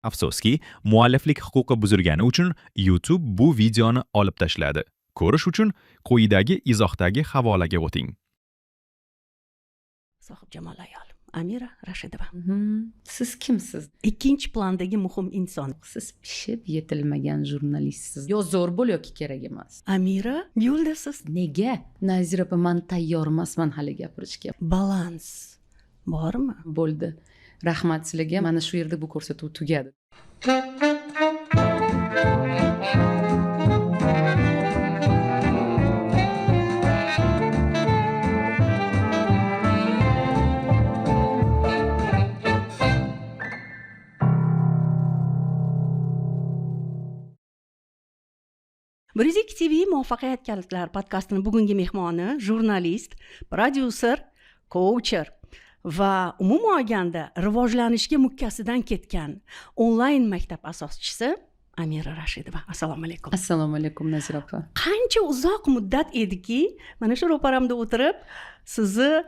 Afsuski, mualliflik huquqi buzilgani uchun YouTube bu videoni olib tashladi. Ko'rish uchun quyidagi izohdagi havolaga o'ting. Sohibjamol ayol Amira Rashidova. Siz kimsiz? Ikkinchi plandagi muhim inson. Siz pishib yetilmagan jurnalistsiz. Yo zo'r bo'l yoki kerak emas. Amira, yo'ldasiz. Nega? Nazira opa, man tayyor emasman hali gapirishga. Balans bormi? Bo'ldi. Rahmat sizlarga. Mana shu yerda bu ko'rsatuv tugadi. 102 TV muvaffaqiyat kalitlari podkastini bugungi mehmoni jurnalist, prodyuser, koucher va umuman olganda rivojlanishga mukkasidan ketgan onlayn maktab asoschisi Amira Rashidova. Assalomu alaykum. Assalomu alaykum, Nazira opa. Qancha uzoq muddat ediki, mana shu ro'paramda o'tirib sizni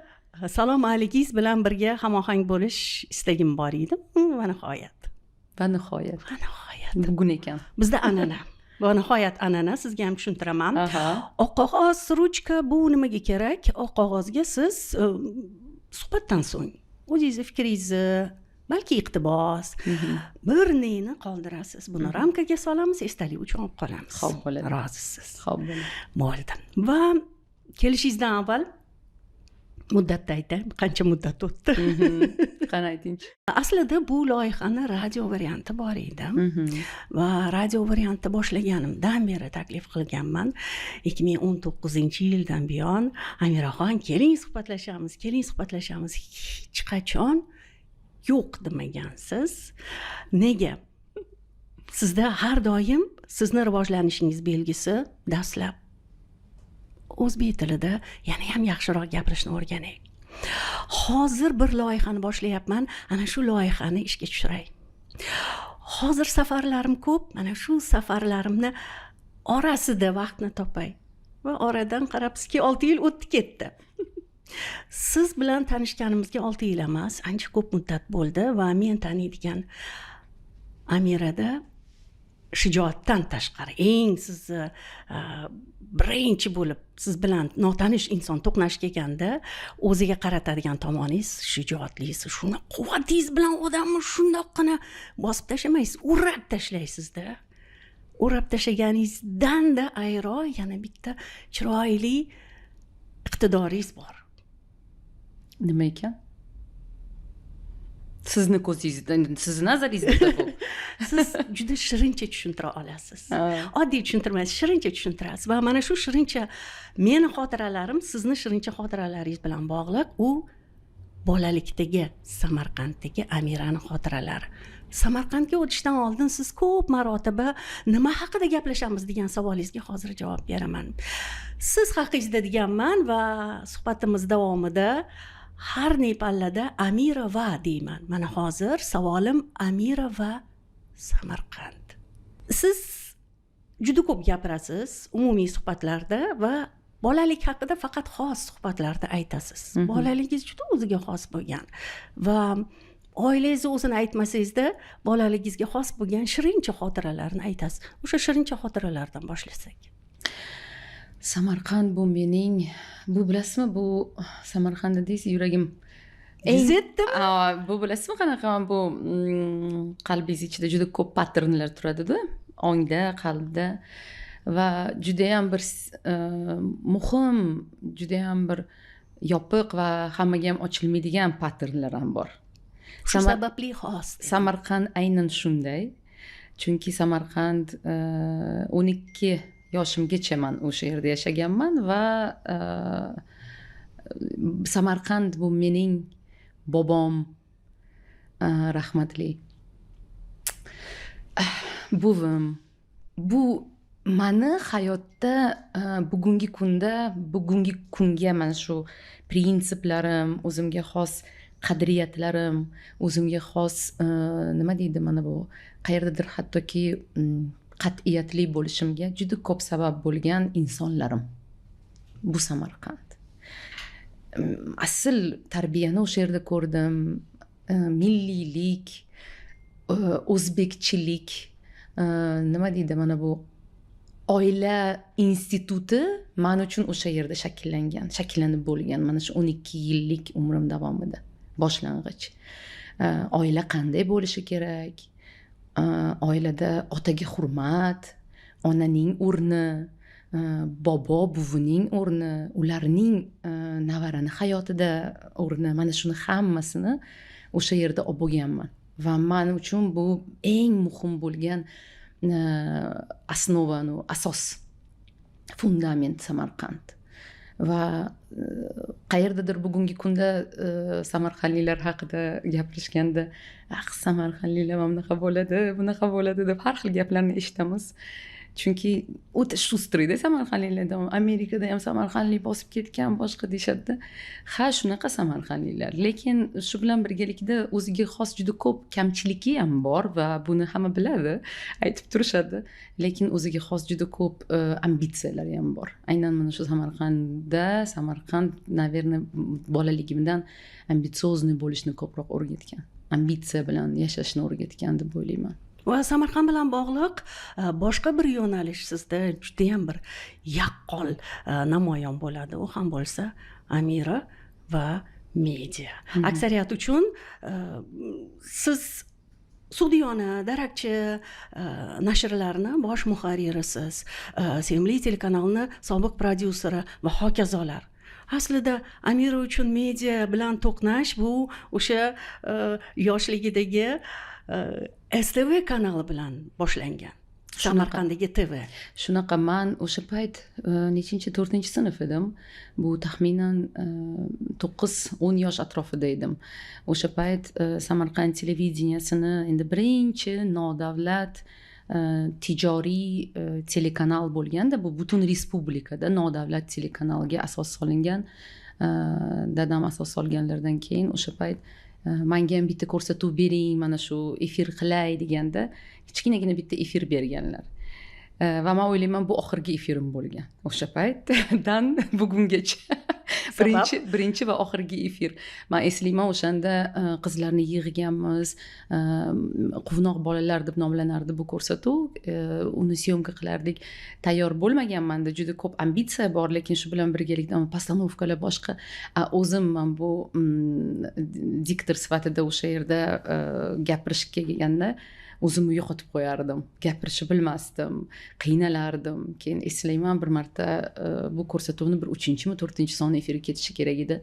salom alikingiz bilan birga hamohang bo'lish istagim bor edi. Va nihoyat. Va nihoyat. Va nihoyat. Bugun ekan. Bizda an'ana. Va nihoyat an'ana, sizga ham tushuntiraman. Oq qog'oz, ruchka bu nimaga kerak? Oq qog'ozga siz suhbatdan so'ng o'zingizni fikringizni, balki iqtibos, bir neni qoldirasiz. Buni ramkaga solamiz, esdalik uchun olib qolamiz. Xo'p bo'ladi. Rozisiz. Xo'p bo'ladi. Bo'ldi. Va kelishingizdan avval muddatni aytay, qancha muddat o'tdi? Qani aytingchi. Aslida bu loyihani radio varianti bor edi. Va radio varianti boshlaganimdan beri taklif qilganman. 2019-yildan buyon Amiraxon, keling suhbatlashamiz, keling suhbatlashamiz. Hech qachon yo'q demagansiz. Nega? Sizda har doim sizni rivojlanishingiz belgisi dastlab o'zbek tilida yana ham yaxshiroq gapirishni o'rganay. Hozir bir loyihani boshlayapman, ana shu loyihani ishga tushiray. Hozir safarlarim ko'p, mana shu safarlarimni orasida vaqtni topay. Va oradan qarabsizki 6 yil o'tdi ketdi. Siz bilan tanishganimizga 6 yil emas, ancha ko'p muddat bo'ldi va men taniydigan Amirada shijoatdan tashqari eng sizni birinchi bo'lib siz bilan notanish inson to'qnash kelganda o'ziga qaratadigan tomoningiz shijoatlisiz, shuni quvvatingiz bilan odamni shundoqqina bosib tashlamaysiz, urab tashlaysizda. Urab tashlaganingizdan-da ayro yana bitta chiroyli iqtidoringiz bor. Nima ekan? Sizni ko'zingizda, sizni nazaringizda bu. Siz juda shirincha tushuntira olasiz. Oddiy tushuntirmaysiz, shirincha tushuntirasiz. Va mana shu shirincha meni xotiralarim sizni shirincha xotiralaringiz bilan bog'liq. U bolalikdagi Samarqanddagi Amirani xotiralari. Samarqandga o'tishdan oldin siz ko'p marotaba nima haqida gaplashamiz degan savolingizga hozir javob beraman. Siz haqingizda deganman va suhbatimiz davomida har ne pallada Amira va deyman. Mana hozir savolim Amira va Samarqand. Siz juda ko'p gapirasiz umumiy suhbatlarda va bolalik haqida faqat xos suhbatlarda aytasiz. Bolaligingiz juda o'ziga xos bo'lgan va oilangizni o'zini aytmasangizda bolaligingizga xos bo'lgan shirincha xotiralarni aytasiz. O'sha shirincha xotiralardan boshlasak. Samarqand bu mening, bu bilasizmi, bu Samarqandda deysiz, yuragim Zetdimi? Bu bilasizmi qanaqa, bu qalbingiz ichida juda ko'p patternlar turadida, ongda, qalbda va juda ham bir muhim, juda ham bir yopiq va hammaga ham ochilmaydigan patternlar ham bor. Shu sababli xos. Samarqand aynan shunday. Chunki Samarqand 12 yoshimgacha man o'sha yerda yashaganman va Samarqand bu mening bobom, rahmatli buvim. Bu mani hayotda bugungi kunda, bugungi kunga mana shu prinsiplarim, o'zimga xos qadriyatlarim, o'zimga xos nima deydi mana bu qayerdadir hattoki qat'iyatli bo'lishimga juda ko'p sabab bo'lgan insonlarim. Bu Samarqand. Asl tarbiyani o'sha yerda ko'rdim. Milliylik, O'zbekchilik, nima deydi, mana bu oila instituti man uchun o'sha yerda shakllangan, shakllanib bo'lgan mana shu 12 yillik umrim davomida. Boshlang'ich oila qanday bo'lishi kerak, oilada otaga hurmat, onaning o'rni, bobo buvining o'rni, ularning nevarani hayotida o'rni, mana shuni hammasini o'sha yerda olib bo'lganman va man uchun bu eng muhim bo'lgan основа, ну, asos, fundament Samarqand. Va qayerdadir bugungi kunda samarqandliklar haqida gapirishganda, "Ah, samarqandliklar mana bunaqa bo'ladi, bunaqa bo'ladi", deb har xil gaplarni eshitamiz, chunki o'ta шустрый da samarqandliklar. Amerikada ham samarqandlik bosib ketgan, boshqa deyishadida. Ha, shunaqa samarqandliklar, lekin shu bilan birgalikda o'ziga xos juda ko'p kamchiligi ham bor va buni hamma biladi, aytib turishadi. Lekin o'ziga xos juda ko'p ambitsiyalari ham bor. Aynan mana shu Samarqandda, Samarqand, наверное, bolaligimdan амбициозный bo'lishni ko'proq o'rgatgan, ambitsiya bilan yashashni o'rgatgan deb o'ylayman. Va Samarqand bilan bog'liq boshqa bir yo'nalish sizda judayam bir yaqqol namoyon bo'ladi, u ham bo'lsa Amira va media. Aksariyat uchun siz Sug'diyona, Darakchi nashrlarini bosh muharririsiz, sevimli telekanalni sobiq prodyuseri va hokazolar. Aslida Amira uchun media bilan to'qnash bu o'sha yoshligidagi STV kanali bilan boshlangan, Samarqanddagi TV. Shunaqa. Man o'sha payt nechinchi, to'rtinchi sinf edim. Bu taxminan 9-10 yosh atrofida edim. O'sha payt Samarqand televideniyasini endi birinchi nodavlat tijoriy telekanal bo'lganda, bu butun respublikada nodavlat telekanalga asos solingan, dadam asos solganlaridan keyin o'sha payt manga ham bitta ko'rsatuv bering, mana shu efir qilay deganda, kichkinagina bitta efir berganlar. Va man o'ylayman, bu oxirgi efirim bo'lgan o'sha paytdan bugungacha birinchi va oxirgi efir. Man eslayman, o'shanda qizlarni yig'ganmiz, "Quvnoq bolalar" deb nomlanardi bu ko'rsatuv. Uni съёмка qilardik. Tayyor bo'lmaganmanda, juda ko'p ambitsiya bor, lekin shu bilan birgalikda постановка lar, boshqa. O'zim man bu diktor sifatida o'sha yerda gapirishga kelganda o'zimni yo'qotib qo'yardim, gapirishni bilmasdim, qiynalardim. Keyin eslayman, bir marta bu ko'rsatuvni bir uchinchimi, to'rtinchi soni efirga ketishi kerak edi.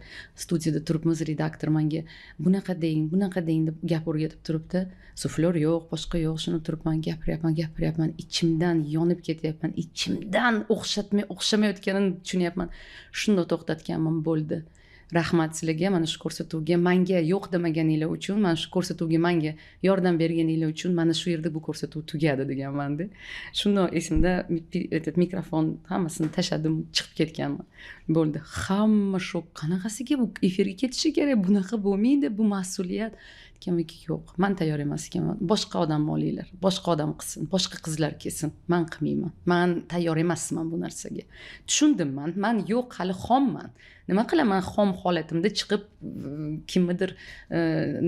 Studiyada turibmiz, redaktor manga "Bunaqa deng, bunaqa deng" deb gap o'rgatib turibdi. Suflyor yo'q, boshqa yo'q. Shuni turibman, gapiryapman, gapiryapman, ichimdan yonib ketyapman, ichimdan o'xshatmay, o'xshamayotganini tushunyapman. Shunda to'xtatganman: "Bo'ldi, rahmat sizlarga, mana shu ko'rsatuvga manga yo'q demaganinglar uchun, mana shu ko'rsatuvga manga yordam berganinglar uchun. Mana shu yerda bu ko'rsatuv tugadi", deganmanda. Shundoq esimda, этот mikrofon, hammasini tashladim, chiqib ketganman. Bo'ldi, hamma shok: "Qanaqasiga bu efirga ketishi kerak, bunaqa bo'lmaydi, bu mas'uliyat". Aytganmanki, yo'q, man tayyor emas ekanman, boshqa odamni olinglar, boshqa odam qilsin, boshqa qizlar kelsin, man qilmayman, man tayyor emasman bu narsaga. Tushundim, man yo'q, hali xomman. Nima qilaman xom holatimda chiqib kimnidir,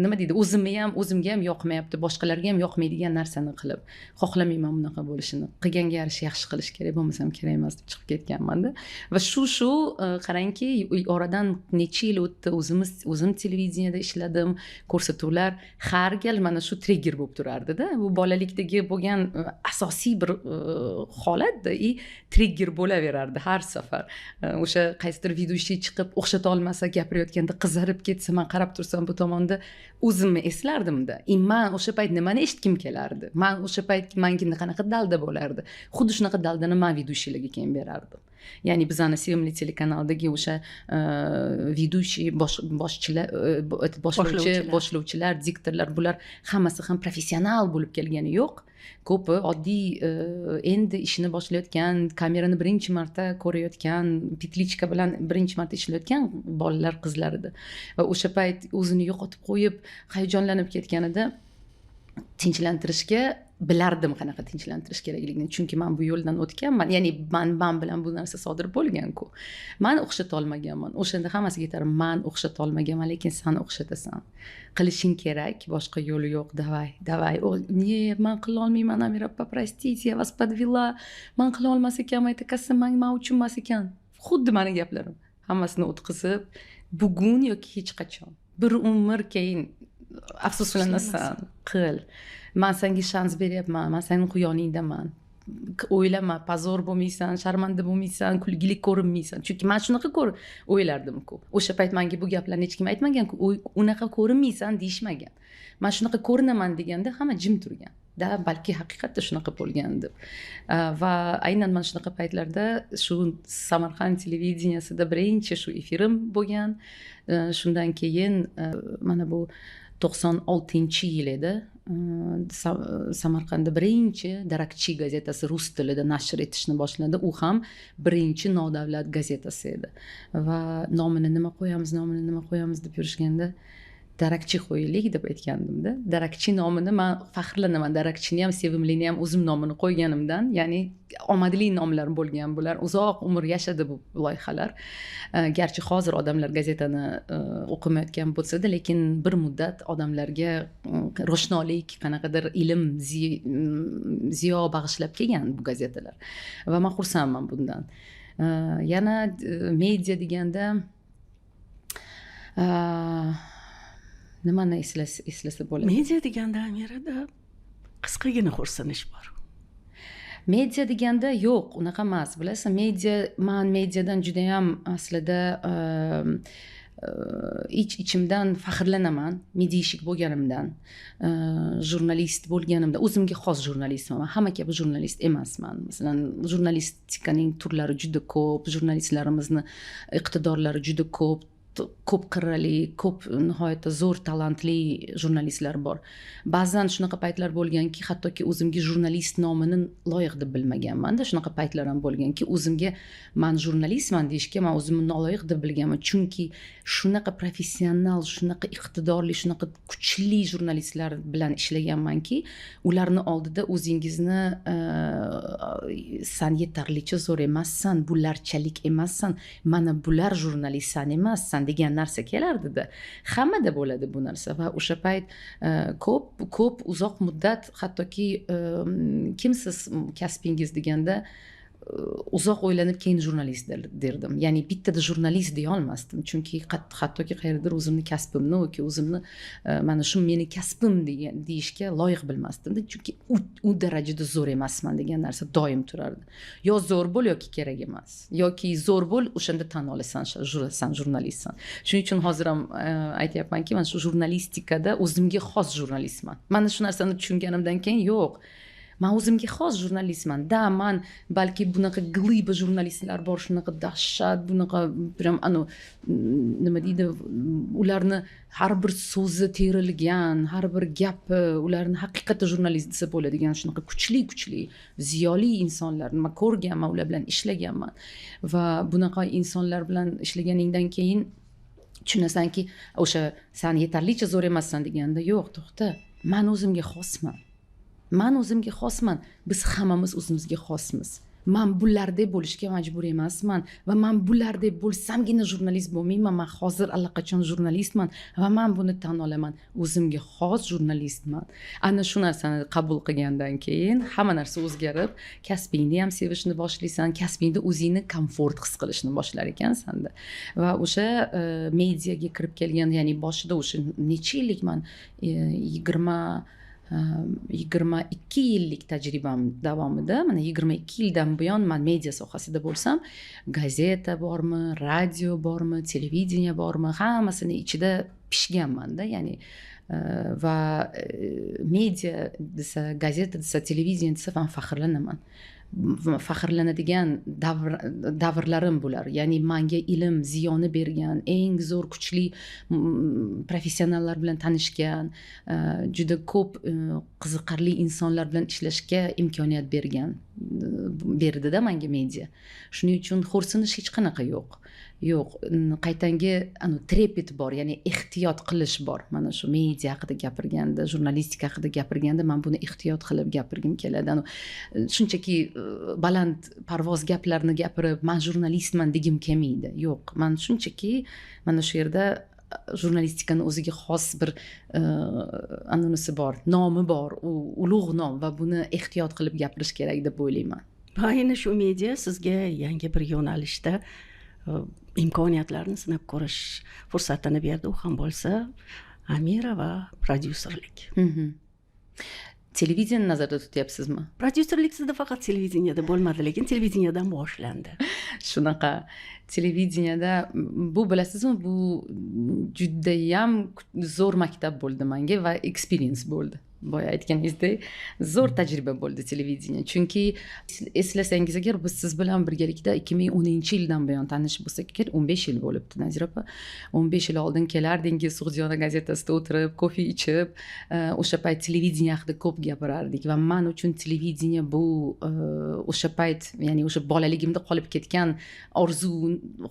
nima deydi, o'zimni ham, o'zimga ham yoqmayapti, boshqalarga ham yoqmaydigan narsani qilib. Xohlamayman bunaqa bo'lishini. Qilganga yarasha yaxshi qilish kerak, bo'lmasam kerak emas, deb chiqib ketganmanda. Va shu qarangki, oradan necha yil o'tdi, o'zimiz, o'zim televideniyada ishladim, ko'rsatuvlar har gal mana shu trigger bo'lib turardida. Bu bolalikdagi bo'lgan asosiy bir holatda и trigger bo'laverardi har safar. O'sha qaysidir ведущий chiqib o'xshata olmasa, gapirayotganda qizarib ketsa, man qarab tursam bu tomonda, o'zimni eslardimda. И man o'sha payt nimani eshitgim kelardi, man o'sha payt manga qanaqa dalda bo'lardi, xuddi shunaqa daldani man ведущий larga keyin berardim. Ya'ni bizani sevimli telekanaldagi o'sha ведущий, boshchilar, boshlovchi, boshlovchilar, diktorlar, bular hammasi ham professional bo'lib kelgani yo'q. Ko'pi oddiy, endi ishini boshlayotgan, kamerani birinchi marta ko'rayotgan, петличка bilan birinchi marta ishlayotgan bolalar, qizlar edi. Va o'sha payt o'zini yo'qotib qo'yib, hayajonlanib ketganida tinchlantirishga Bilardim qanaqa tinchlantirish kerakligini, chunki man bu yo'ldan o'tganman, ya'ni man bilan bu narsa sodir bo'lgan-ku. Man o'xshatolmaganman. O'shanda hammasiga aytardim, man o'xshatolmaganman, lekin san o'xshatasan, qilishing kerak, boshqa yo'li yo'q, давай, давай. Не, man qilolmayman, Amira opa, простите, я вас подвела, man qilolmas ekanman, aytakasi man uchun emas ekan. Xuddi mani gaplarim, hammasini o'tkazib, bugun yoki hech qachon, bir umr keyin afsuslanasan. Qil, man senga shans beryapman, man seni yoningdaman. O'ylama, позор bo'lmaysan, sharmanda bo'lmaysan, kulgili ko'rinmaysan, chunki man shunaqa ko'r o'ylardimku o'sha payt. Manga bu gaplarni hech kim aytmaganku, unaqa ko'rinmaysan deyishmagan. Man shunaqa ko'rinaman deganda hamma jim turgan da, balki haqiqatda shunaqa bo'lgan deb. Va aynan mana shunaqa paytlarda shu Samarqand televideniyasida birinchi shu efirim bo'lgan. Shundan keyin mana bu 96-yil edi, Samarqandda birinchi "Darakchi" gazetasi rus tilida nashr etishni boshladi. U ham birinchi nodavlat gazetasi edi va nomini nima qo'yamiz, nomini nima qo'yamiz deb yurishganda, "Darakchi" qo'yaylik deb aytgandimda. "Darakchi" nomini man faxrlanaman, "Darakchini" ham, "Sevimlini" ham o'zim nomini qo'yganimdan, ya'ni omadli nomlar bo'lgan bular, uzoq umr yashadi bu loyihalar. Garchi hozir odamlar gazetani o'qimayotgan bo'lsada, lekin bir muddat odamlarga ro'shnolik, qanaqadir ilm, ziyo bag'ishlab kelgan bu gazetalar va man xursandman bundan. Yana media deganda nimani eslasa bo'ladi? Media deganda Amirada qisqagina xo'rsinish bor. Media deganda, yo'q, unaqa emas, bilasizmi, media, man mediadan judayam aslida ich ichimdan faxrlanaman, медийщик bo'lganimdan, jurnalist bo'lganimdan. O'zimga xos jurnalistman man, hamma kabi jurnalist emasman. Masalan, jurnalistikaning turlari juda ko'p, jurnalistlarimizni iqtidorlari juda ko'p, ko'p qirrali, ko'p, nihoyatda zo'r, talantli jurnalistlar bor. Ba'zan shunaqa paytlar bo'lganki, hattoki o'zimga jurnalist nomini loyiq deb bilmaganmanda. Shunaqa paytlar ham bo'lganki, o'zimga man jurnalistman deyishga man o'zimni noloyiq deb bilganman, chunki shunaqa professional, shunaqa iqtidorli, shunaqa kuchli jurnalistlar bilan ishlaganmanki, ularni oldida o'zingizni san yetarlicha zo'r emassan, bularchalik emassan, mana bular jurnalist, san emassan degan narsa kelardida. Hammada bo'ladi bu narsa. Va o'sha payt ko'p ko'p uzoq muddat hattoki kimsiz, kasbingiz deganda uzoq o'ylanib keyin jurnalist derdim, ya'ni bittada jurnalist deya olmasdim, chunki hattoki qayerdadir o'zimni kasbimni yoki o'zimni mana shu meni kasbim degan deyishga loyiq bilmasdimda, chunki u darajada zo'r emasman degan narsa doim turardi. Yo zo'r bo'l yoki kerak emas, yoki zo'r bo'l, o'shanda tan olasan, san jurnalistsan. Shuning uchun hozir ham aytyapmanki, man shu jurnalistikada o'zimga xos jurnalistman. Mana shu narsani tushunganimdan keyin, yo'q, man o'zimga xos jurnalistman da. Man balki bunaqa глыба jurnalistlar bor, shunaqa dahshat, bunaqa прям anavi, nima deydi, ularni har bir so'zi terilgan, har bir gapi, ularni haqiqatda jurnalist desa bo'ladigan shunaqa kuchli kuchli ziyoli insonlarni man ko'rganman, ular bilan ishlaganman. Va bunaqa insonlar bilan ishlaganingdan keyin tushunasanki, o'sha san yetarlicha zo'r emassan deganda, yo'q, to'xta, man o'zimga xosman, man o'zimga xosman, biz hammamiz o'zimizga xosmiz. Man bulardek bo'lishga majbur emasman va man bulardek bo'lsamgina jurnalist bo'lmayman. Man hozir allaqachon jurnalistman va man buni tan olaman, o'zimga xos jurnalistman. Ana shu narsani qabul qilgandan keyin hamma narsa o'zgarib, kasbingni ham sevishni boshlaysan, kasbingda o'zingni komfort his qilishni boshlar ekansanda. Va o'sha mediaga kirib kelgan, ya'ni boshida o'sha necha yillik, man 22 yillik tajribam davomida, mana 22 yildan buyon man media sohasida bo'lsam, gazeta bormi, radio bormi, televideniye bormi, hammasini ichida pishganmanda. Ya'ni va media desa, gazeta desa, televideniye desa, man faxrlanaman. Faxrlanadigan davrlarim bular, ya'ni manga ilm ziyoni bergan eng zo'r, kuchli professionallar bilan tanishgan, juda ko'p. Qiziqarli insonlar bilan ishlashga imkoniyat berdida manga media. Shuning uchun xo'rsinish hech qanaqa yo'q. Yo'q, qaytanga трепет bor, ya'ni ehtiyot qilish bor. Mana shu media haqida gapirganda, jurnalistika haqida gapirganda man buni ehtiyot qilib gapirgim keladi. Shunchaki baland parvoz gaplarni gapirib, man jurnalistman degim kelmaydi. Yo'q, man shunchaki mana shu yerda jurnalistikani o'ziga xos bir anonisi bor, nomi bor, u ulug' nom va buni ehtiyot qilib gapirish kerak deb o'ylayman. Va ayni shu media sizga yangi bir yo'nalishda imkoniyatlarni sinab ko'rish fursatini berdi. U ham bo'lsa Amira va prodyuserlik. Televideniyani nazarda tutyapsizmi? Prodyuserlik sizda faqat televideniyada bo'lmadi, lekin televideniyadan boshlandi. Shunaqa, televideniyada bu, bilasizmi, bu judayam zo'r maktab bo'ldi manga va experience bo'ldi. Boya aytganingizdek, zo'r tajriba bo'ldi televideniya. Chunki eslasangiz agar, biz siz bilan birgalikda 2010-yildan buyon tanishib bo'lsak kerak, 15 yil bo'libdi, Nazira opa. 15 yil oldin kelardingiz, Sug'diyona gazetasida o'tirib, kofe ichib, o'sha payt televideniya haqida ko'p gapirardik va man uchun televideniya bu o'sha payt, ya'ni o'sha bolaligimda qolib ketgan orzu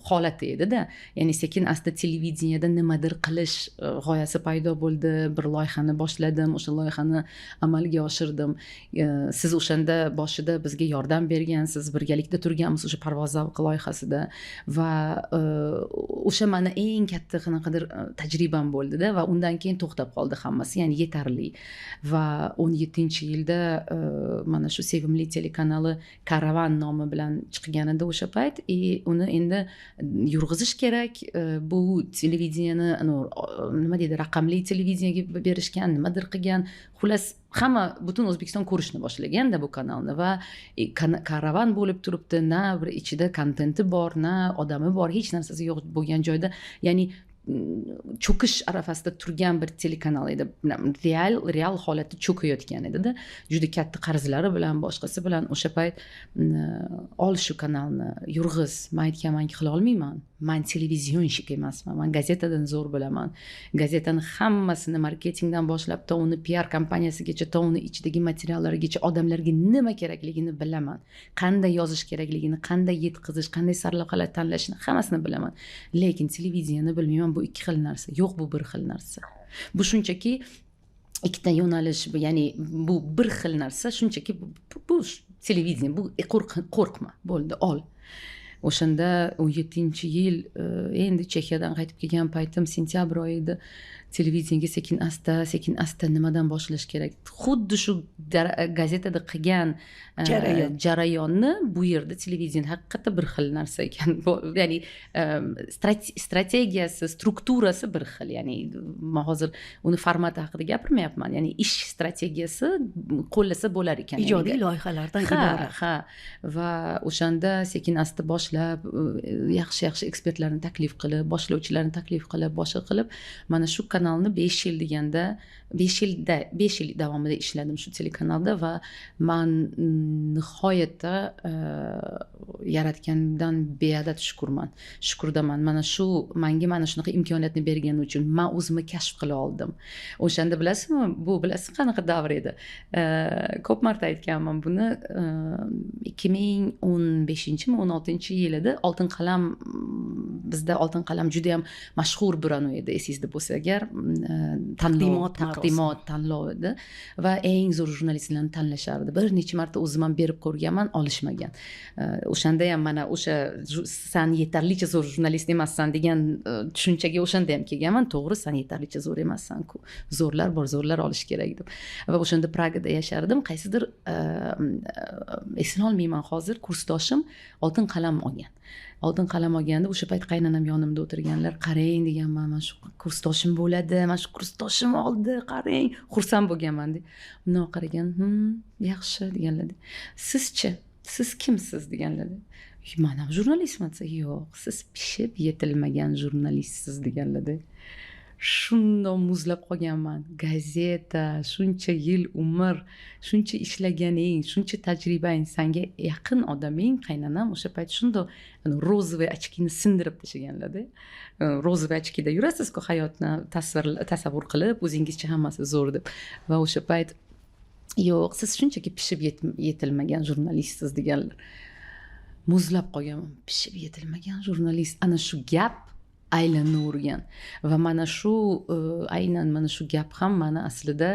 holati edida. Ya'ni sekin asta televideniyada nimadir qilish g'oyasi paydo bo'ldi. Bir loyihani boshladim, o'sha loyihani amalga oshirdim. Siz o'shanda boshida bizga yordam bergansiz, birgalikda turganmiz o'sha Parvoz zavqi loyihasida va o'sha mani eng katta qanaqadir tajribam bo'ldida va undan keyin to'xtab qoldi hammasi, ya'ni yetarli. Va 17-yilda mana shu sevimli telekanali Karavan nomi bilan chiqqanida o'sha payt и uni endi yurg'izish kerak. Bu televideniyani nima deydi, raqamli televideniyaga berishgan, nimadir qilgan. Xullas, hamma, butun O'zbekiston ko'rishni boshlaganda bu kanalni va Karavan bo'lib turibdi, na bir ichida kontenti bor, na odami bor, hech narsasi yo'q bo'lgan joyda, ya'ni cho'kish arafasida turgan bir telekanal edi. Real holatda cho'kayotgan edida, juda katta qarzlari bilan, boshqasi bilan. O'sha payt ol shu kanalni, yurg'iz. Man aytganmanki, qila olmayman, man телевизионщик emasman, man gazetadan zo'r bilaman. Gazetani hammasini, marketingdan boshlab to uni piar kompaniyasigacha, to uni ichidagi materiallarigacha, odamlarga nima kerakligini bilaman, qanday yozish kerakligini, qanday yetkazish, qanday sarlavhalar tanlashni, hammasini bilaman, lekin televideniyani bilmayman. Bu ikki xil narsa. Yo'q, bu bir xil narsa, bu shunchaki ikkita yo'nalish, ya'ni bu bir xil narsa shunchaki, bu televideniya, bu qo'rqma, bo'ldi, ol. O'shanda 17-yil, endi Chexiyadan qaytib kelgan paytim, sentyabr oyi edi. Televideniyaga sekin asta, sekin asta nimadan boshlash kerak, xuddi shu gazetada qilgan Jarayon. jarayonni bu yerda televideniya haqiqatda bir xil narsa ekan. Ya'ni strategiyasi, strukturasi bir xil. Ya'ni man hozir uni formati haqida gapirmayapman, ya'ni ish strategiyasi qo'llasa bo'lar ekan. Ya'ni Ijodiy loyihalardan iborat. Ha, va o'shanda sekin asta boshlab, yaxshi yaxshi ekspertlarni taklif qilib, boshlovchilarni taklif qilib, boshqa qilib, mana shu kanalni 5 yil deganda, 5 yilda, 5 yil davomida ishladim shu telekanalda va man nihoyatda yaratgandan beadad shukurman, shukurdaman mana shu manga mana shunaqa imkoniyatni bergani uchun. Man o'zimni kashf qila oldim o'shanda. Bilasizmi, bu, bilasiz, qanaqa davr edi? Ko'p marta aytganman buni, 2015-mi, 16-yil edi, Oltin qalam. Bizda Oltin qalam judayam mashhur bir anavi edi, esingizda bo'lsa agar, tanlov. Taqdimot marosimi. Taqdimot tanlov edi va eng zo'r jurnalistlarni tanlashardi. Bir necha marta o'zim ham berib ko'rganman, olishmagan. O'shanda ham mana o'sha san yetarlicha zo'r jurnalist emassan degan tushunchaga o'shanda ham kelganman. To'g'ri, san yetarlicha zo'r emassan-ku, zo'rlar bor, zo'rlar olish kerak deb. Va o'shanda Pragada yashardim. Qaysidir, eslolmayman hozir, kursdoshim Oltin qalam olgan. Oltin qalam olganda o'sha payt qaynonam yonimda o'tirganlar. Qarang, deganman, mana shu kursdoshim bo'ladi, mana shu kursdoshim oldi, qarang, xursand bo'lganman deb. Bundoq qaragan, yaxshi" deganlar. "Sizchi, siz kimsiz?" deganlar. "Man ham jurnalistman" desa, "Yo'q, siz pishib yetilmagan jurnalistsiz" deganlarda. Shundoq muzlab qolganman. Gazeta, shuncha yil umr, shuncha ishlaganing, shuncha tajribang, sanga yaqin odaming, qaynonam o'sha payt shundoq розовый очки ni sindirib tashlaganlarda. Розовый очки da yurasizku hayotni tasavvur qilib, o'zingizcha hammasi zo'r deb. Va o'sha payt Yo'q, siz shunchaki pishib yetilmagan jurnalistsiz, deganlar. Muzlab qolganman. Pishib yetilmagan jurnalist, ana shu gap aylanavergan va mana shu aynan mana shu gap ham mani aslida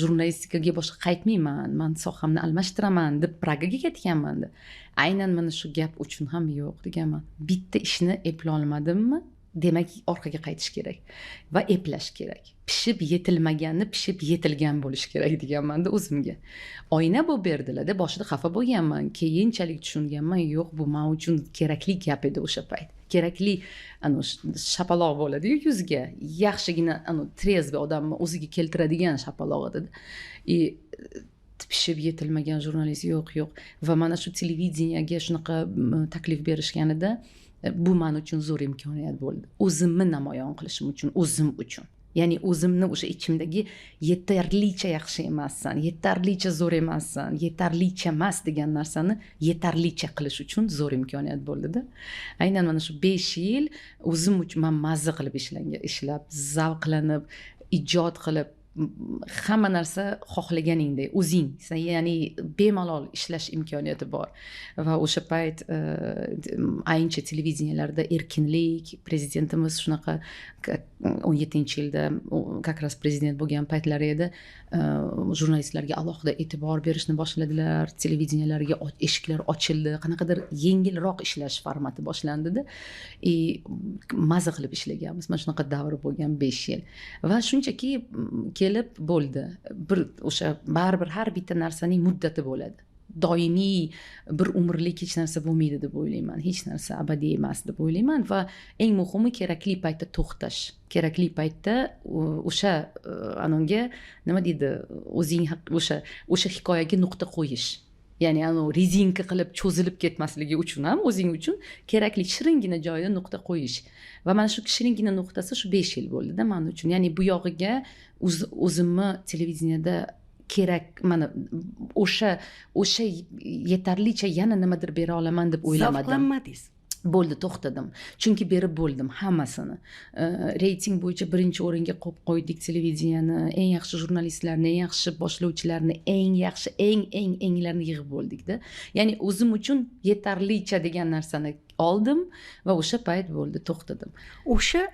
jurnalistikaga boshqa qaytmayman, man sohamni almashtiraman deb Pragaga ketganmanda. Aynan mana shu gap uchun ham yo'q deganman. Bitta ishni eplolmadimmi, demak, orqaga qaytish kerak va eplash kerak. Pishib yetilmaganni pishib yetilgan bo'lishi kerak, deganmanda o'zimga. Oyna bo'lib berdilarda. Boshida xafa bo'lganman, keyinchalik tushunganman: yo'q, bu man uchun kerakli gap edi o'sha payt. Kerakli anavi shapaloq bo'ladiyu yuzga, yaxshigina anavi трезвый odamni o'ziga keltiradigan shapaloq edi. И pishib yetilmagan jurnalist, yo'q, yo'q. Va mana shu televideniyaga shunaqa taklif berishganida bu man uchun zo'r imkoniyat bo'ldi o'zimni namoyon qilishim uchun, o'zim uchun. Ya'ni o'zimni o'sha ichimdagi yetarlicha yaxshi emassan, yetarlicha zo'r emassan, yetarlicha emas degan narsani yetarlicha qilish uchun zo'r imkoniyat bo'ldida. Aynan mana shu 5 yil o'zim uchun man mazza qilib ishlab, zavqlanib, ijod qilib, hamma narsa xohlaganingdek o'zing sen, ya'ni bemalol ishlash imkoniyati bor. Va o'sha payt ayniqsa televideniyalarda erkinlik, prezidentimiz shunaqa 17-yilda как раз prezident bo'lgan paytlari edi, jurnalistlarga alohida e'tibor berishni boshladilar, televideniyalarga eshiklar ochildi, qanaqadir yengilroq ishlash formati boshlandida и maza qilib ishlaganmiz. Mana shunaqa davr bo'lgan 5 yil. Va shunchaki kelib bo'ldi bir o'sha, baribir har bitta narsaning muddati bo'ladi. Doimiy, bir umrlik hech narsa bo'lmaydi deb o'ylayman, hech narsa abadiy emas deb o'ylayman. Va eng muhimi, kerakli paytda to'xtash, kerakli paytda o'sha anonga, nima deydi, o'zing o'sha hikoyaga nuqta qo'yish. Ya'ni anavi rezinka qilib cho'zilib ketmasligi uchun ham o'zing uchun kerakli shiringina joyida nuqta qo'yish. Va mana shu shiringina nuqtasi shu 5 yil bo'ldida man uchun. Ya'ni bu yog'iga o'zimni televideniyada kerak, mana o'sha yetarlicha yana nimadir bera olaman deb o'ylamadim. Zavqlanmadingiz. Bo'ldi, to'xtadim, chunki berib bo'ldim hammasini. Reyting bo'yicha birinchi o'ringa qo'yib qo'ydik televideniyani, eng yaxshi jurnalistlarni, eng yaxshi boshlovchilarni, eng yaxshi, eng eng englarni yig'ib bo'ldikda. Ya'ni o'zim uchun yetarlicha degan narsani oldim va o'sha payt bo'ldi, to'xtadim. O'sha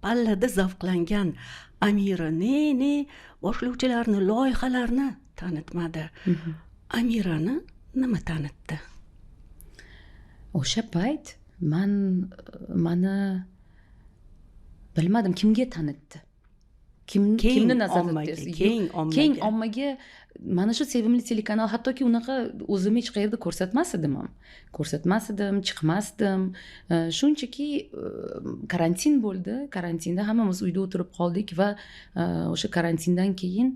pallada zavqlangan Amira ne ne boshlovchilarni, loyihalarni tanitmadi. Amirani nima tanitdi? O'sha payt man mani bilmadim, kimga tanitdi, kim Keng kimni nazarda ommaga, tutyapsiz? Keng ommaga. Keng ommaga mana shu sevimli telekanal. Hattoki unaqa o'zimni hech qayerda ko'rsatmas edim ham, ko'rsatmas edim, chiqmasdim. Shunchaki karantin bo'ldi, karantinda hammamiz uyda o'tirib qoldik va o'sha karantindan keyin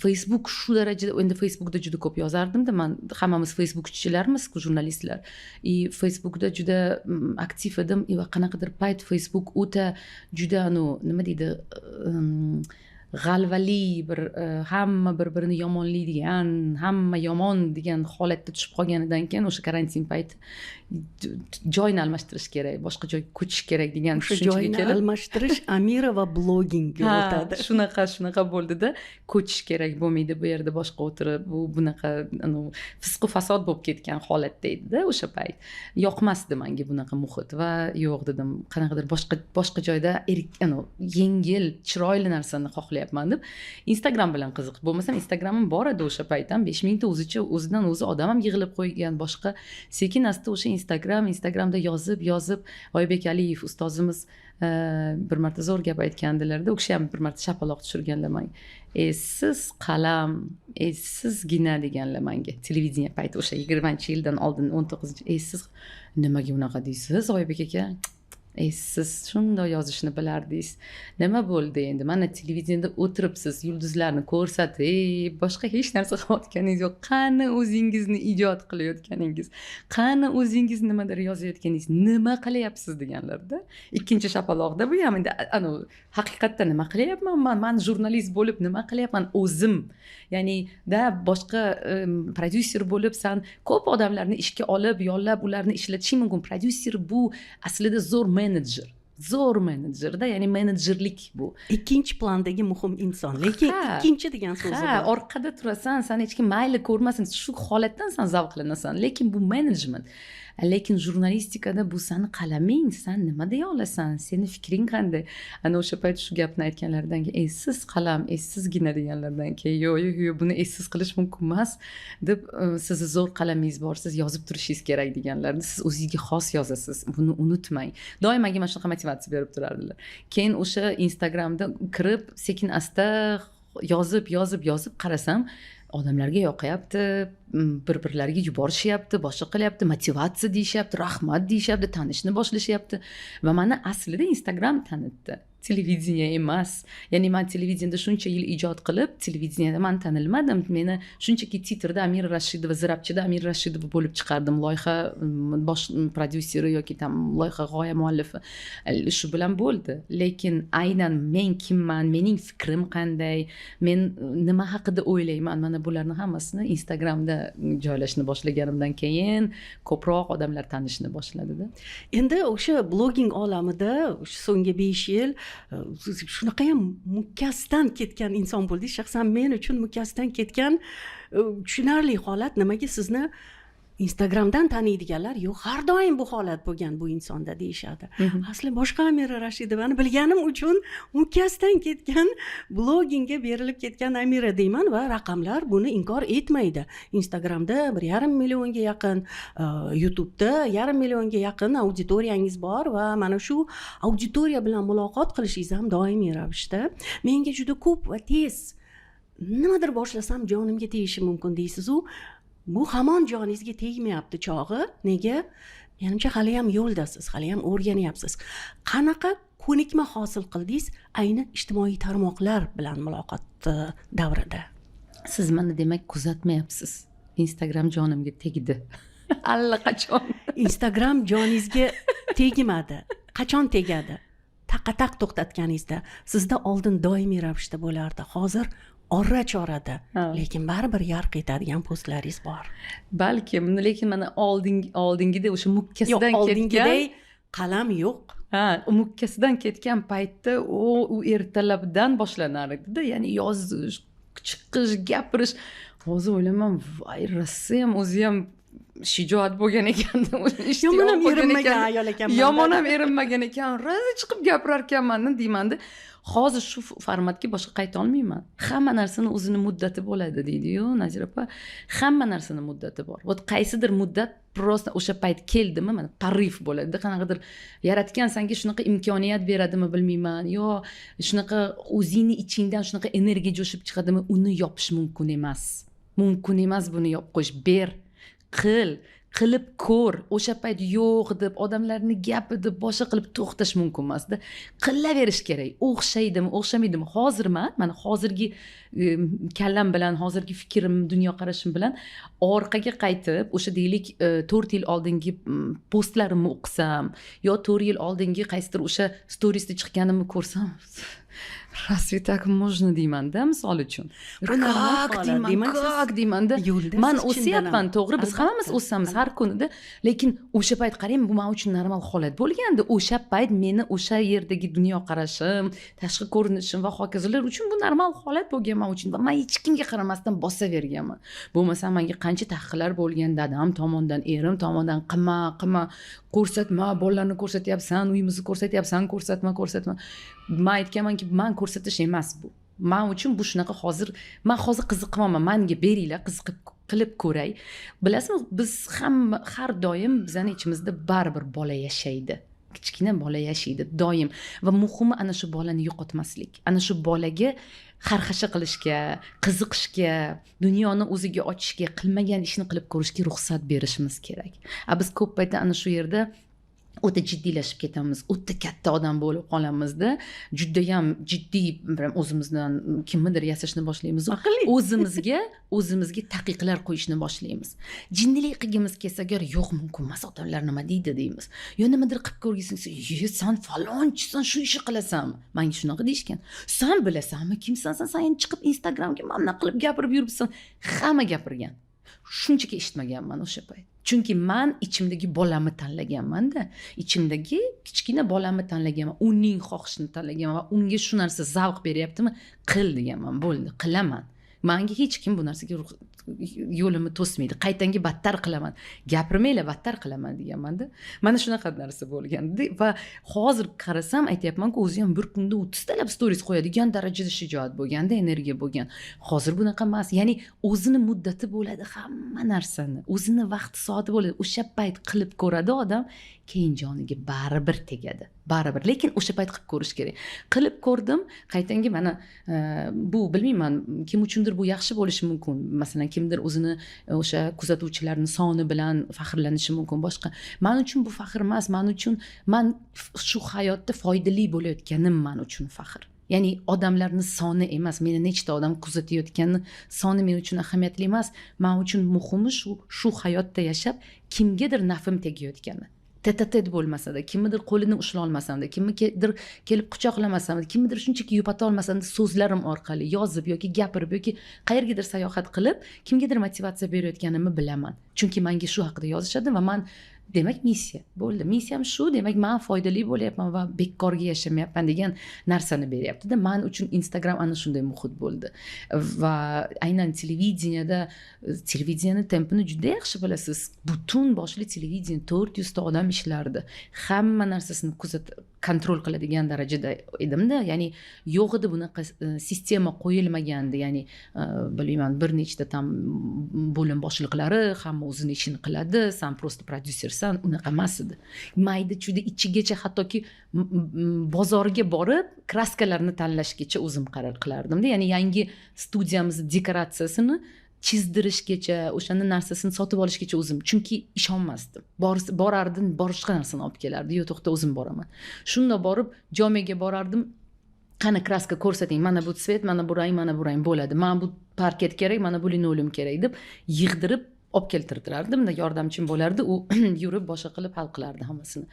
Facebook shu darajada, endi Facebookda juda ko'p yozardimda man. Hammamiz facebookchilarmizku, jurnalistlar, и Facebookda juda aktiv edim. И va qanaqadir payt Facebook o'ta juda anu, nima deydi, g'alvali bir, hamma bir birini yomonlaydigan, hamma yomon degan holatda tushib qolganidan keyin o'sha karantin payti joyni almashtirish kerak, boshqa joyga ko'chish kerak degan O'sha tushunchaga joyni kelib almashtirish Amira va blogingga o'tadi. Shunaqa bo'ldida. Ko'chish kerak, bo'lmaydi bu yerda boshqa o'tirib, bu bunaqa anavi fisqu fasod bo'lib ketgan holatda edida o'sha payt. Yoqmasdi manga bunaqa muhit va yo'q dedim, qanaqadir boshqa joyda anavi yengil, chiroyli narsani xohlayapman deb Instagram bilan qiziq. Bo'lmasam Instagramim bor edi o'sha payt ham, 5000 ta o'zicha, o'zidan o'zi odam ham yig'ilib qo'ygan. Boshqa sekin asta o'sha Instagramda yozib yozib, Oybek Aliyev ustozimiz bir marta zo'r gap aytgandilarda, u kishi ham bir marta shapaloq tushirganlar manga. "Essiz qalam, essizgina", deganlar manga televideniya payti, o'sha 20-yildan oldin, 19-, "Essiz, nimaga unaqa deysiz, Oybek aka? Siz shundoq yozishni bilardingiz, nima bo'ldi endi? Mana televideniyada o'tiribsiz, yulduzlarni ko'rsatib, boshqa hech narsa qilayotganingiz yo'q. Qani o'zingizni ijod qilayotganingiz, qani o'zingiz nimadir yozayotganingiz, nima qilyapsiz?" deganlarda. Ikkinchi shapaloqda bu ham endi anavi, haqiqatda nima qilyapman man jurnalist bo'lib nima qilyapman o'zim? Ya'ni da boshqa prodyuser bo'lib san ko'p odamlarni ishga olib, yollab, ularni ishlatishing mumkin. Prodyuser bu aslida zo'r menejer. Zo'r menejerda, ya'ni menejerlik bu. Ikkinchi plandagi muhim inson, lekin ikkinchi degan so'zi bor. Orqada turasan, sani hech kim mayli ko'rmasin, shu holatdan san zavqlanasan, lekin bu menejment. Lekin jurnalistikada bu sani qalaming, san nima deya olasan, seni fikring qanday. Ana o'sha payt shu gapni aytganlaridan keyin, essiz qalam, essizgina deganlaridan keyin, yo'q, yo'q, yo'q, buni essiz qilish mumkin emas deb, sizni zo'r qalamingiz bor, siz yozib turishingiz kerak deganlarni, siz o'zingizga xos yozasiz, buni unutmang. Doim menga mana shunaqa motivatsiya berib turardilar. Keyin o'sha Instagramda kirib, sekin asta yozib, yozib, yozib qarasam, odamlarga yoqyapti, bir birlariga yuborishyapti, boshqa qilyapti, motivatsiya deyishyapti, rahmat deyishyapti, tanishni boshlashyapti. Va mani aslida Instagram tanitdi, televideniye emas. Ya'ni man televideniyada shuncha yil ijod qilib, televideniyada man tanilmadim. Meni shunchaki titrda Amira Rashidova, Zirabchida Amira Rashidova bo'lib chiqardim, loyiha bosh prodyuseri yoki там loyiha g'oya muallifi, shu bilan bo'ldi. Lekin aynan men kimman, mening fikrim qanday, men nima haqida o'ylayman, mana bularni hammasini Instagramda joylashni boshlaganimdan keyin ko'proq odamlar tanishni boshladida. Endi o'sha blogging olamida o'sha so'nggi 5 yil shunaqayam mukkasidan ketgan inson bo'ldingiz. Shaxsan men uchun mukkasidan ketgan, tushunarli holat, nimaga sizni Instagramdan taniydiganlar yo'q, har doim bu holat bo'lgan bu insonda deyishadi. Asli boshqa Amira Rashidovani bilganim uchun mukkasidan ketgan, blogingga berilib ketgan Amira deyman va raqamlar buni inkor etmaydi. Instagramda 1,5 millionga yaqin, YouTubeda 0,5 millionga yaqin auditoriyangiz bor va mana shu auditoriya bilan muloqot qilishingiz ham doimiy ravishda. Menga juda ko'p va tez nimadir boshlasam, jonimga tegishi mumkin deysizu, bu hamon joningizga tegmayapti chog'i. Nega? Menimcha, haliyam yo'ldasiz, haliyam o'rganyapsiz. Qanaqa ko'nikma hosil qildingiz ayni ijtimoiy tarmoqlar bilan muloqot davrida? Siz mani, demak, kuzatmayapsiz. Instagram jonimga tegdi allaqachon. Instagram joningizga tegmadi. Qachon tegadi? Taqa taq to'xtatganingizda. Sizda oldin doimiy ravishda bo'lardi, hozir ora chorada, lekin baribir yarq etadigan postlaringiz bor. Balkim, lekin mana oldingidek o'sha Yo'q, mukkasidan ketgan oldingiday qalam yo'q. Ha, mukkasidan ketgan paytda u ertalabdan boshlanar edida, ya'ni yozish, chiqish, gapirish. Hozir o'ylayman, voy, rosayam o'zi ham shijoat bo'lgan ekan. Yomon ham bo'lgan erinmagan ekan. Ayol ekanman. Yomon ham erinmagan ekan, rosa chiqib gapirar ekanman deymanda. Hozir shu formatga boshqa qayta olmayman. Hamma narsani o'zini muddati bo'ladi deydiyu Nazira opa. Hamma narsani muddati bor. Вот qaysidir muddat, просто o'sha payt keldimi, mana порыв bo'ladida. Qanaqadir yaratgan sanga shunaqa imkoniyat beradimi, bilmayman, yo shunaqa o'zingni ichingdan shunaqa energiya jo'shib chiqadimi, uni yopish mumkin emas. Mumkin emas buni yopib qo'yish. Ber, qil, qilib ko'r. O'sha payt yo'q deb, odamlarni gapi deb, boshqa qilib to'xtash mumkin emasda. Qilaverish kerak, o'xshaydimi, o'xshamaydimi. Hozir man mana hozirgi kallam bilan, hozirgi fikrim, dunyoqarashim bilan orqaga qaytib, o'sha deylik 4 yil oldingi postlarimni o'qisam yo 4 yil oldingi qaysidir o'sha storiesda chiqqanimni ko'rsam, разве так можно deymanda, misol uchun. Bu normal Как holat. deyman, Demak, siz как deymanda. yo'ldasiz Man chindan ham. o'syapman, to'g'ri, biz hammamiz o'samiz har kunida, lekin o'sha payt qarang, bu man uchun normal holat bo'lgandi. O'sha payt meni o'sha yerdagi dunyoqarashim, tashqi ko'rinishim va hokazolar uchun bu normal holat bo'lgan man uchun va man hech kimga qaramasdan bosaverganman. Bo'lmasa manga qancha taqiqlar bo'lgan dadam tomonidan, erim tomonidan: qilma, qilma, ko'rsatma, bolalarni ko'rsatyapsan, uyimizni ko'rsatyapsan, ko'rsatma, ko'rsatma. Man aytganmanki, man ko'rsatish emas bu man uchun, bu shunaqa. Hozir man hozir qiziqyapman, manga beringlar, qiziqib qilib ko'ray. Bilasizmi, biz hamma har doim bizani ichimizda baribir bola yashaydi, kichkina bola yashaydi doim. Va muhimi ana shu bolani yo'qotmaslik, ana shu bolaga xarxasha qilishga, qiziqishga, dunyoni o'ziga ochishga, qilmagan ishni qilib ko'rishga ruxsat berishimiz kerak. A biz ko'p paytda ana shu yerda o'ta jiddiylashib ketamiz, o'ta katta odam bo'lib qolamizda, judayam jiddiy bir o'zimizdan kimnidir yasashni boshlaymiz. Aqlli. O'zimizga taqiqlar qo'yishni boshlaymiz. Jinnilik qilgimiz kelsa agar, yo'q, mumkin emas, odamlar nima deydi deymiz. Yo nimadir qilib ko'rgisi kelsa, ye, san falonchisan, shu ishni qilasanmi? Manga shunaqa deyishgan: san bilasanmi kimsan san? San endi chiqib Instagramga mana bunaqa qilib gapirib yuribsan. Hamma gapirgan, shunchaki eshitmaganman o'sha payt, chunki man ichimdagi bolamni tanlaganmanda, ichimdagi Kichkina bolamni tanlaganman, uning xohishini tanlaganman va unga shu narsa zavq beryaptimi, qil deganman, bo'ldi, qilaman. Manga hech kim bu narsaga yo'limni to'smaydi, qaytanga battar qilaman, gapirmanglar, battar qilaman deganmanda. Mana shunaqa narsa bo'lganda va hozir qarasam, aytyapmanku, o'zi ham bir kunda 30 talab stories qo'yadigan darajada shijoat bo'lganda, energiya bo'lgan. Hozir bunaqa emas. Ya'ni o'zini muddati bo'ladi, hamma narsani o'zini vaqti soati bo'ladi. O'sha payt qilib ko'radi odam, keyin joniga baribir tegadi, baribir. Lekin o'sha payt qilib ko'rish kerak. Qilib ko'rdim qaytanga. Mana bu, bilmayman, kim uchundir bu yaxshi bo'lishi mumkin. Masalan, kimdir o'zini o'sha kuzatuvchilarni soni bilan faxrlanishi mumkin, boshqa. Man uchun bu faxr emas. Man uchun, man shu hayotda foydali bo'layotganim man uchun faxr. Ya'ni odamlarni soni emas, meni nechta odam kuzatayotgani soni men uchun ahamiyatli emas. Man uchun muhimi shu hayotda yashab, kimgadir nafim tegayotgani, тет-а-тет bo'lmasada, kimnidir qo'lini ushlolmasamda, kimnidir kelib quchoqlamasamda, kimnidir shunchaki yupata olmasamda, so'zlarim orqali yozib yoki gapirib yoki qayergadir sayohat qilib, kimgadir motivatsiya berayotganimni bilaman. Chunki manga shu haqida yozishadi va man, demak, missiya bo'ldi, missiyam shu, demak, man foydali bo'lyapman va bekorga yashamayapman degan narsani beryaptida. Man uchun Instagram ana shunday muhit bo'ldi. Va aynan televideniyada, televideniyani tempini juda yaxshi bilasiz. Butun boshli televideniya, 400 ta odam ishlardi, hamma narsasini kuzat, контроль qiladigan darajada edimda. Ya'ni yo'q edi bunaqa sistema qo'yilmagandi. Ya'ni bilmayman, bir nechta там bo'lim boshliqlari, hamma o'zini ishini qiladi, san просто prodyusersan, unaqa emas edi. Mayda chuyda ichigacha, hattoki bozorga borib kraskalarni tanlashgacha o'zim qaror qilardimda. Ya'ni yangi studiyamizni dekoratsiyasini chizdirishgacha, o'shani narsasini sotib olishgacha o'zim, chunki ishonmasdim. Borardim, boshqa narsani olib kelardi. Yo'q, to'xta, o'zim boraman. Shundoq borib, jomaga borardim: "Qani, kraska ko'rsating, mana bu цвет, mana bu rang, mana bu rang bo'ladi, mana bu parket kerak, mana bu linoleum kerak", deb yig'dirib olib keltirtirardim. Yordamchim bo'lardi, u yurib, boshqa qilib, hal qilardi hammasini.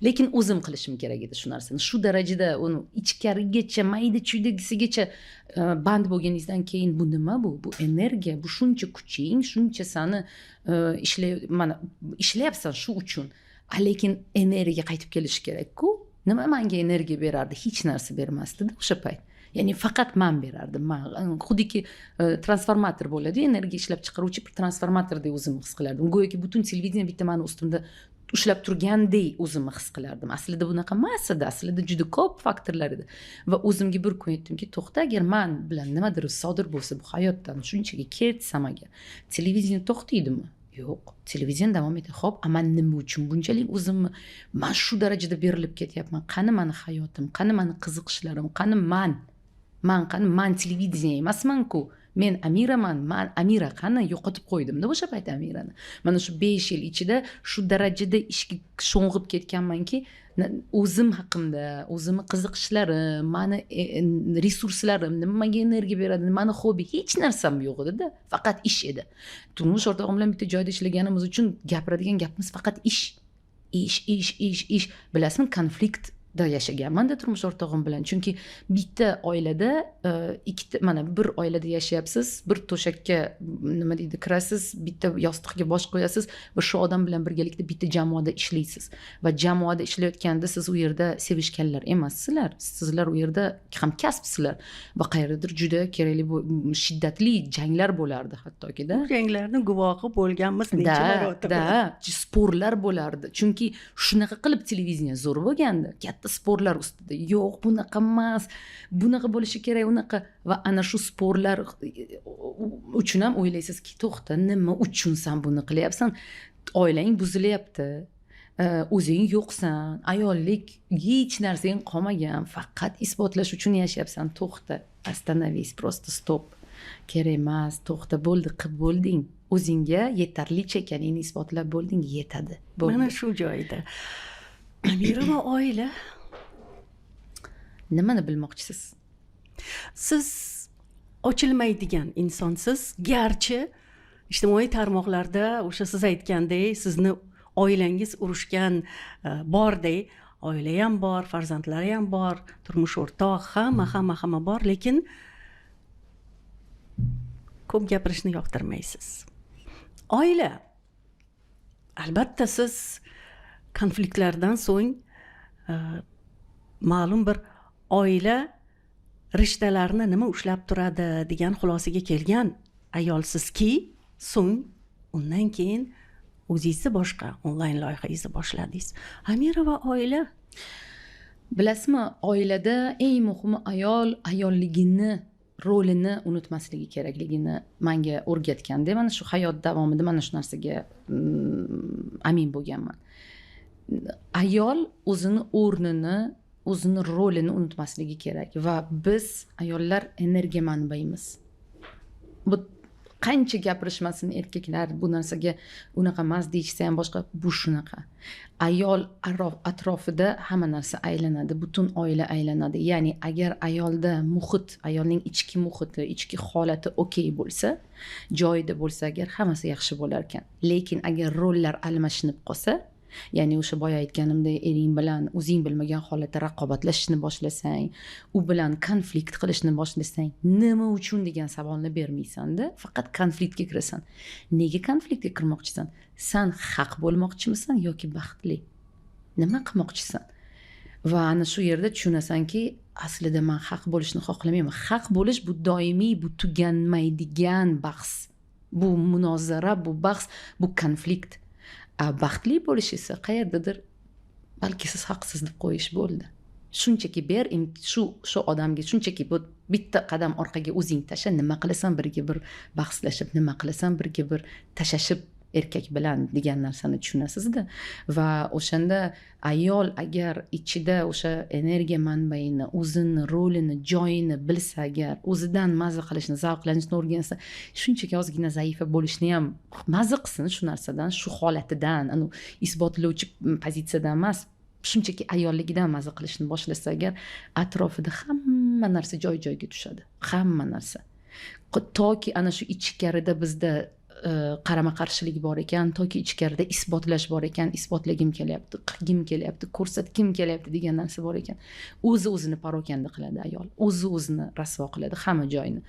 Lekin o'zim qilishim kerak edi shu narsani. Shu darajada uni ichkarigacha, mayda chuydagisigacha band bo'lganingizdan keyin, bu nima, bu energiya, bu shuncha kuching, shuncha sani ishlay, mana ishlayapsan shu uchun, lekin energiya qaytib kelishi kerakku. Nima manga energiya berardi? Hech narsa bermasdida o'sha payt. Ya'ni faqat man berardim. Man xuddiki transformator bo'ladi, energiya ishlab chiqaruvchi bir transformatordek o'zimni his qilardim. Go'yoki butun televideniye bitta mani ustimda ushlab turgandek o'zimni his qilardim. Aslida bunaqa emas edi, aslida juda ko'p faktorlar edi. Va o'zimga bir kun aytdimki: "To'xta, agar man bilan nimadir sodir bo'lsa, bu hayotdan shunchaki ketsam agar, televideniye to'xtaydimi? Yo'q, televideniye davom etadi. Ho'p, a man nima uchun bunchalik o'zimni, man shu darajada berilib ketyapman? Qani mani hayotim, qani mani qiziqishlarim, qani man, qani man? Televideniye emasmanku, men Amiraman. Man Amira qani?" Yo'qotib qo'ydimda o'sha payt Amirani. Mana shu 5 yil ichida shu darajada ishga sho'ng'ib ketganmanki, o'zim haqimda, o'zimni qiziqishlarim, mani resurslarim, nimaga energiya beradi, mani hobbi, hech narsam yo'q edida, faqat ish edi. Turmush o'rtog'im bilan bitta joyda ishlaganimiz uchun gapiradigan gapimiz faqat ish, ish, ish, ish, ish. Bilasizmi, konfliktda yashaganmanda turmush o'rtog'im bilan, chunki bitta oilada ikkita, mana bir oilada yashayapsiz, bir to'shakka, nima deydi, kirasiz, bitta yostiqqa bosh qo'yasiz va shu odam bilan birgalikda bitta jamoada ishlaysiz. Va jamoada ishlayotganda siz u yerda sevishganlar emassizlar, sizlar u yerda hamkasbsizlar va qayerdadir juda kerakli shiddatli janglar bo'lardi hattokida. Bu janglarni guvohi bo'lganmiz necha marotaba. Да, спор lar bo'lardi, chunki shunaqa qilib televideniye zo'r bo'lgandi, katta спор lar ustida: "Yo'q, bunaqa emas, bunaqa bo'lishi kerak", unaqa. Va ana shu спор lar uchun ham o'ylaysizki: "To'xta, nima uchun san buni qilyapsan? Oilang buzilyapti, o'zing yo'qsan, ayollik, hech narsang qolmagan, faqat isbotlash uchun yashayapsan. To'xta, остановись, просто стоп, kerak emas, to'xta, bo'ldi, qilib bo'lding, o'zingga yetarlicha ekaningni isbotlab bo'lding, yetadi, bo'ldi." Mana shu joyda Amira va oila. Nimani bilmoqchisiz? Siz ochilmaydigan insonsiz, garchi ijtimoiy tarmoqlarda o'sha siz aytgandek, sizni oilangiz urushgan bordek, oila ham bor, farzandlari ham bor, turmush o'rtoq, hamma, hamma, hamma bor, lekin ko'p gapirishni yoqtirmaysiz. Oila, albatta, siz konfliktlardan so'ng Ma'lum bir oila rishtalarini nima ushlab turadi degan xulosaga kelgan ayolsizki, so'ng undan keyin o'zingizni boshqa onlayn loyihangizni boshladingiz. Amira va oila. Bilasizmi, oilada eng muhimi ayol ayolligini rolini unutmasligi kerakligini manga o'rgatganda, mana shu hayot davomida mana shu narsaga amin bo'lganman. Ayol o'zini o'rnini, o'zini rolini unutmasligi kerak va biz, ayollar, energiya manbaimiz. Bu qancha gapirishmasin erkaklar, bu narsaga unaqa emas deyishsa ham, boshqa, bu shunaqa. Ayol atrofida hamma narsa aylanadi, butun oila aylanadi. Ya'ni agar ayolda muhit, ayolning ichki muhiti, ichki holati okey bo'lsa, joyida bo'lsa agar, hammasi yaxshi bo'lar ekan. Lekin agar rollar almashinib qolsa, ya'ni o'sha boya aytganimdek, ering bilan o'zing bilmagan holatda raqobatlashishni boshlasang, u bilan konflikt qilishni boshlasang, nima uchun degan savolni bermaysanda, faqat konfliktga kirasan. Nega konfliktga kirmoqchisan? San haq bo'lmoqchimisan yoki baxtli? Nima qilmoqchisan? Va ana shu yerda tushunasanki, aslida man haq bo'lishni xohlamayman. Haq bo'lish bu doimiy, bu tuganmaydigan bahs, bu munozara, bu bahs, bu konflikt. A baxtli bo'lish esa qayerdadir balki siz haqsiz deb qo'yish bo'ldi. Shunchaki ber shu odamga, shunchaki bu bitta qadam orqaga o'zing tasha. Nima qilasan birga bir bahslashib, nima qilasan birga bir tashashib erkak bilan degan narsani tushunasizda. Va o'shanda ayol agar ichida o'sha energiya manbaini, o'zini rolini, joyini bilsa, agar o'zidan maza qilishni, zavqlanishni o'rgansa, shunchaki ozgina zaifa bo'lishni ham maza qilsin shu narsadan, shu holatidan, anu isbotlovchi pozitsiyadan emas, shunchaki ayolligidan maza qilishni boshlasa agar, atrofida hamma narsa joy joyiga tushadi, hamma narsa. Toki ana shu ichkarida bizda qarama qarshilik bor ekan, toki ichkarida isbotlash bor ekan, isbotlagim kelyapti, qilgim kelyapti, ko'rsatgim kelyapti degan narsa bor ekan, o'zi o'zini parokanda qiladi ayol, o'zi o'zini rasvo qiladi hamma joyini.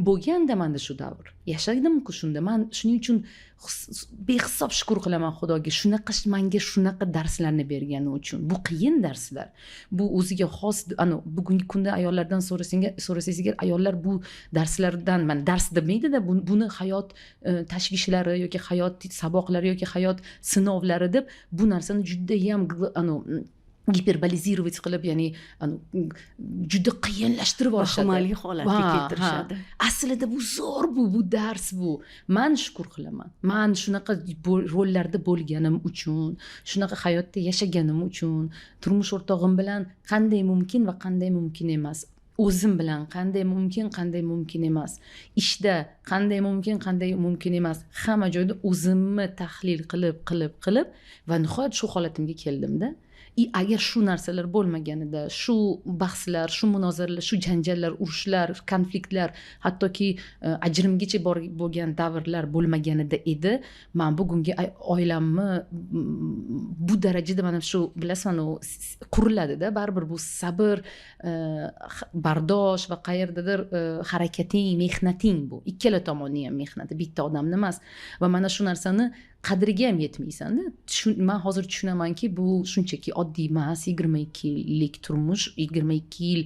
Bo'lganda manda shu davr, yashadimku shunda. Man shuning uchun behisob shukur qilaman Xudoga, shunaqa manga shunaqa darslarni bergani uchun. Bu qiyin darslar, bu o'ziga xos. Ana bugungi kunda ayollardan so'rasangiz agar, ayollar bu darslardan, man dars demaydida, buni hayot tashvishlari yoki hayot saboqlari yoki hayot sinovlari deb, bu narsani judayam anu гиперболизировать qilib, ya'ni anu juda qiyinlashtirib yuborishadi. Vahimali holatga keltirishadi. Aslida bu zo'r, bu dars bu. Man shukur qilaman, man shunaqa rollarda bo'lganim uchun, shunaqa hayotda yashaganim uchun, turmush o'rtog'im bilan qanday mumkin va qanday mumkin emas, o'zim bilan qanday mumkin, qanday mumkin emas, ishda qanday mumkin, qanday mumkin emas, hamma joyda o'zimni tahlil qilib, qilib, qilib va nihoyat shu holatimga keldimda. И agar shu narsalar bo'lmaganida, shu bahslar, shu munozaralar, shu janjallar, urushlar, konfliktlar, hattoki ajrimgacha bo'lgan davrlar bo'lmaganida edi, man bugungi oilamni bu darajada, mana shu, bilasizmi, u quriladida baribir. Bu sabr, bardosh va qayerdadir harakating, mehnating, bu ikkala tomonni ham mehnati, bitta odamni emas. Va mana shu narsani qadriga ham yetmaysanda. Man hozir tushunamanki, bu shunchaki oddiy emas, 22 yillik turmush, 22 yil.